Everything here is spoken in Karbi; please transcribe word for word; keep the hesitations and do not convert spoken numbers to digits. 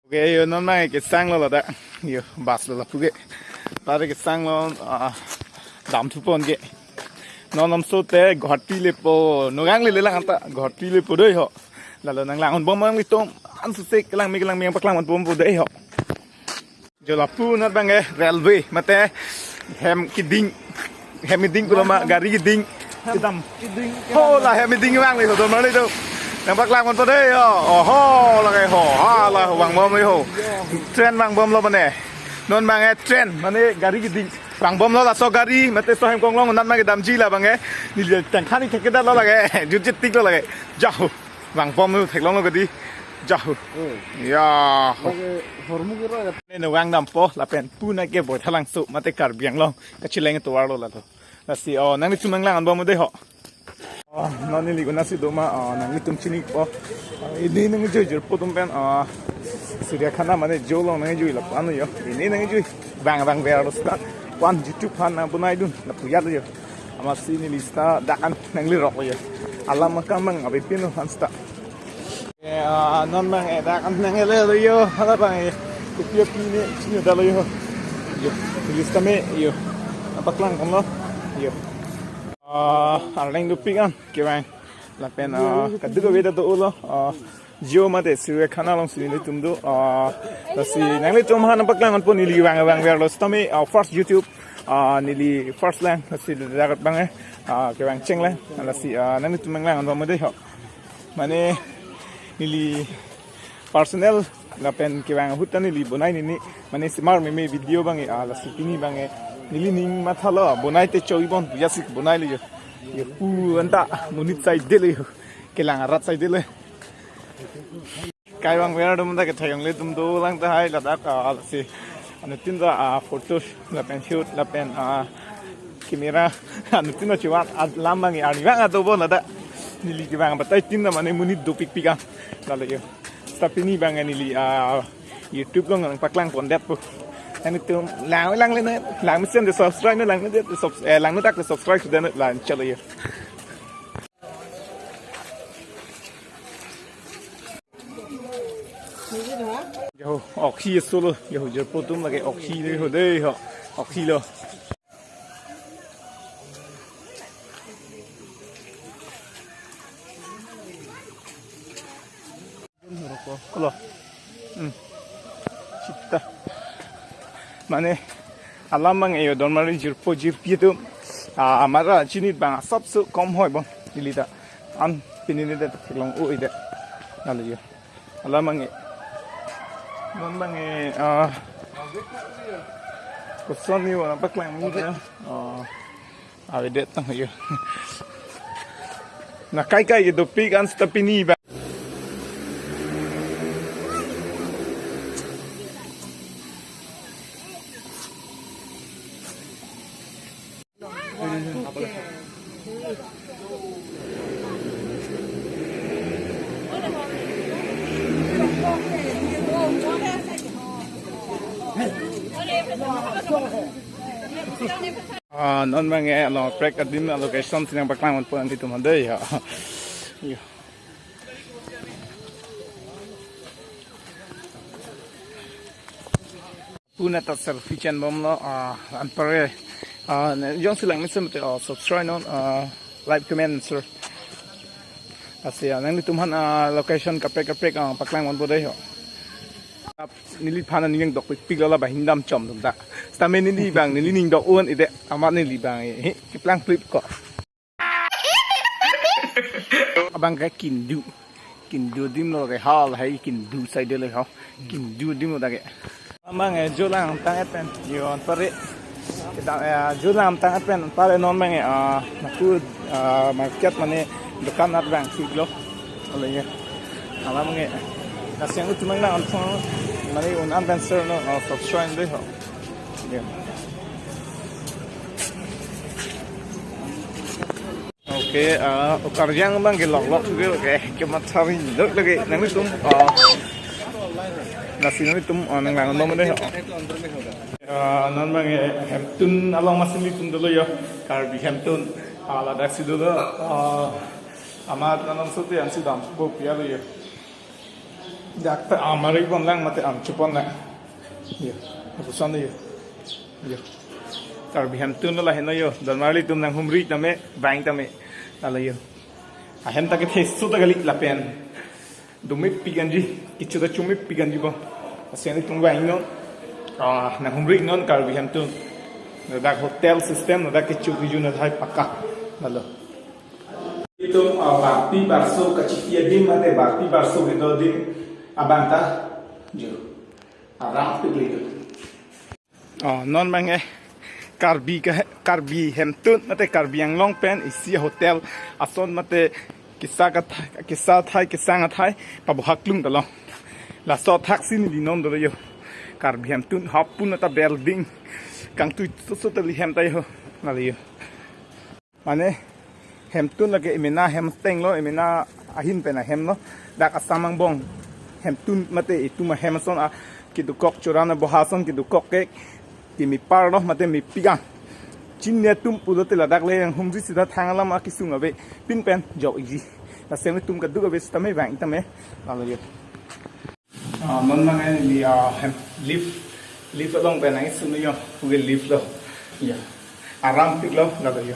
Oke, yo, non abang ke sang lo ladak. Yo, bus lo lapu ke. Tare ke sang lo, ah, dam thupon ke. Non nomso te Guwahati lepo, nogang lele lang anta Guwahati lepo dei ho. Lalo nanglang-un bom nanglitum, an susek kelang mi kelang mi nangpaklang-un bompo dei ho. Jo lapu nat abang ke railway, mate hem keding, hem keding pulo ma gari keding. Kedam. Keding. Ho la hem keding vang le ho, don mali tu. Nangpaklang-unpo dei ho. Oho, lake ho. Ha la ho, vangbom le ho. Train vangbom lo mane. Non abang ke train, mane gari keding. Vangbom lo laso gari, mate laso hem konglong nat abang ke damji la abang ke. Neli tangkhan ni thekthedet lo lake. Jutje tik lo lake. Jahu. Vangbom lo theklong lo gari. Jahu. Hmm. Ya. Lake hormu ke ro ya. Ne nogang dampo lapen puna ke Baithalangso mate Karbi Anglong kacheleng atovar lo lato. Lasi, oh, nanglitum nanglang-un bom dei ho. Oh, non neli konatsi do ma, oh, nanglitum chinipo. Oh, neli nangkejui jirpo atum pen, oh, Suriakhana mane zoo along nangkejui lapu-an yo. Neli nangkejui. Bang bang ver lo seta. Ko-an YouTube aphan nangbonaidun lapu ajat yo. Amatsi neli seta dak-an nanglirok yo. Alam akam abang avepin lo aphan seta. Eh, ah, non abang, eh, dak-an nangle lo yo, hala abang, eh, kopi-o pi ne, chini dalo yo. Yo, neli sitame, yo. Nangpaklang-un lo. Yo. Ah, arleng dopik an, kevang. Lapen, ah, kadokave ta do-o lo. Ah, Jio mate Suriakhana alongsi nelitum do. Ah, lasi nanglitum aphan nangpaklang-unpo neli vang vang ver lo sitame, ah, first YouTube. Ah, neli first lang, lasi dak abang, eh. Ah, kevang cheng lang. Lasi, ah, nanglitum nanglang-un bom dei ho. Mane neli personal lapen kevang ahut ta neli bonai nini, mane semar meme video abang ke, ah, lasi pini abang ke neli ning mathalo, bonai te choi bon, pu ajatsi bonai le yo. Yo pu anta monit side le yo. Kelang arat side le. Kai vang ver atum ta kethayong le atum dolang tahai ladak, ah, lasi. Anuttin ta, ah, photo lapen shoot lapen, ah, camera. Anuttin ta chuat alam abang ke arnivang atum bon ladak. Neli kevang batai tin ta mane monit dopikpik an. Lalo yo. Seta pini abang ke neli, ah, YouTube along nangpaklang-pondetpo. Nanglitum lang lang le ne, lang mesen te subscribe ne, lang ne te subs-, eh, lang ne dak te subscribe sudah ne lang chalo yo. Yo, oksi solo, yo, jirpo atum lake oksi le ho dei ho, oksi lo. Kolo. Hmm. Sita. Mane, alam abang ke yo don mari jirpo jirpi atum. Ah, amara chinit abang asapso kom hoi bom. Neli ta. An pini ne ta theklong-o ide. Lalo yo. Alam abang ke. Non abang ke, ah, koson ni wala paklang ni ta. Ah. Avedet tang yo. Na kai kai ke dopik an seta pini abang. Ah, non abang ke along prek adim a location si nangpaklang-unpo nanglitum aphan dei ho. Yo. Puna ta selfie chen bom lo, ah, anparke. Ah, ne, jongsi lang mesen te, ah, subscribe non, ah, like, comment, share. Lasi, ah, nanglitum aphan, ah, location kaprek kaprek, ah, paklang-unpo dei ho. Neliphan aning dok pikpik lo la banghini dam chom atum ta. Sitame neli abang, neli ning dok-un ide, amat neli abang, eh, keplang flip ko. Abang ke Kindu. Kindu adim lo ke hal hai Kindu side le ho. Kindu adim lo dak ke. Abang, eh, jo langtang et pen. Yo anparke. Kita, eh, jo langtang et pen. Anparke non abang, eh, ah, naku, ah, market mane dukan at abang sik lo. Ole ye. Alam ke. Nasi nanglitum nang langsung mane un-an pen share non, oh, subscribe dei ho. Yo. Oke, ah, o Karjang abang ke lok lok ke, oke, kematha ri lok lagi nanglitum, ah, lasi nanglitum, ah, nanglang-un bom dei ho. Ah, non abang ke hemtun along masi nelitum dolo yo, Karbi hemtun, ah, ladaksi dolo, ah, amat alongso te ansi dampo pu alo yo. Dak ta amari ponlang mate amchu ponlang. Yo, lapuson yo. Yo. Karbi Hemtun lo lahenlo yo. Donmarli atum nanghumri tame, vang tame. Lalo yo. Ahem ta kethe su ta kali lapen. Dumepik anji, kecho ta chumepik anji bo. Lasi nelitum vangnon. Ah, nanghumrinon Karbi Hemtun. Ladak hotel system, ladak kecho kejun athai pakka. Lalo. Itum, ah, barpi barso kachiti adim mate barpi barso kedo adim abang ta. Jo. Aram pik le itum. Oh, non abang ke Karbi ke, Karbi Hemtun mate Karbi Anglong pen isi hotel ason mate kisa kathai, kisa athai, kisang athai pabohak lung dalo. Laso thaksi neli non dolo yo. Karbi Hemtun hapun ata building kangtui susu tali hem ta yo. Lalo yo. Mane Hemtun lake emena hem tenglo, emena ahin pen ahemlo. Dak Assam angbong Hemtun mate itum ahem ason a kedokok, chorana boha ason kedokok ke kemiparlo mate mepik an. Chini atum pulote ladak le nanghumri sita thang alam akesung ave pin pen jok iji. Lasi nelitum kaduk ave sitame vang tame. Lalo yo. Ah, non abang ke neli, ah, hem, lift, lift along pen nangsun yo, puke lift lo. Ya. Aram piklo, lalo yo.